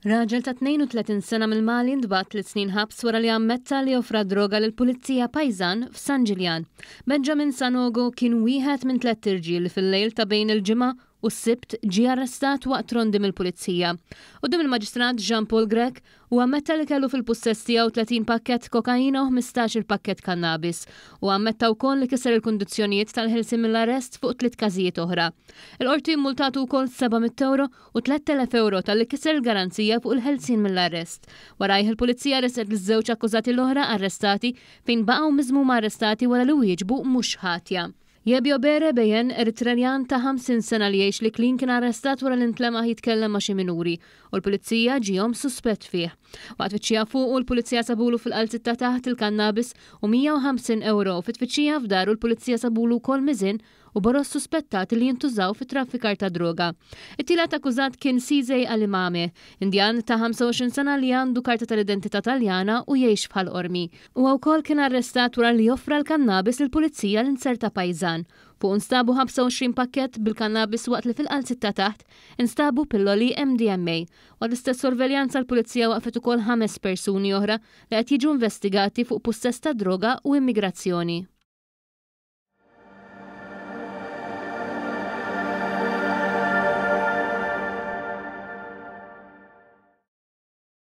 Raġel ta' 32 sena mill-Mali ntbagħat tliet snin ħabs wara li ammetta li offra droga lill-pulizija pajżan f'San Ġiljan. Benjamin Sanogo kien wieħed minn tlett irġiel li fil-lejl ta' bejn il-Ġimgħa u s-Sibt ġie arrestat waqt rondi mill-Pulizija. Quddiem il-Maġistrat Jean Paul Grech, huwa ammetta li kellu fil-pussess tiegħu 30 pakkett kokaina u 15-il pakkett kannabis. Huwa ammetta wkoll li kiser il-kundizzjonijiet tal-ħelsien mill-arrest fuq tliet każijiet oħra. Il-Qorti mmultatu wkoll 700 ewro u 3,000 ewro talli kiser il-garanzija fuq il-ħelsien mill-arrest. Warajh il-Pulizija ressqet liż-żewġ akkużati l-oħra arrestati fejn baqgħu miżmuma arrestati wara li wieġbu mhux ħatja. Yebio Bere Beyen, Eritrejan ta' 50 sena li jgħix l-Iklin kien arrestat wara li ntlemaħ jitkellem ma' xi minuri u l-Pulizija ġiehom suspett fih. Waqt tfittxija fuqu l-Pulizija sabulu fil-qalziet ta' taħt il-kannabis u 150 ewro u fit-tfittxija f'daru l-Pulizija sabulu wkoll miżien u boroż suspettati li jintużaw fit-traffikar ta' droga. It-tielet akkużat kien Cesay Alimame, Indjan ta' 25 sena li għandu karta tal-identità Taljana u jgħix f'Ħal Qormi. Huwa wkoll kien arrestat wara li offra l-kannabis lill-pulizija li nzerta pajżan. Fuqu nstabu 25 pakkett bil-kannabis waqt li fil-qalziet ta' taħt instabu pilloli MDMA. Waqt l-istess sorveljanza l-pulizija waqfet ukoll ħames persuni oħra li qed jiġu investigati fuq pussess ta' droga u immigrazzjoni.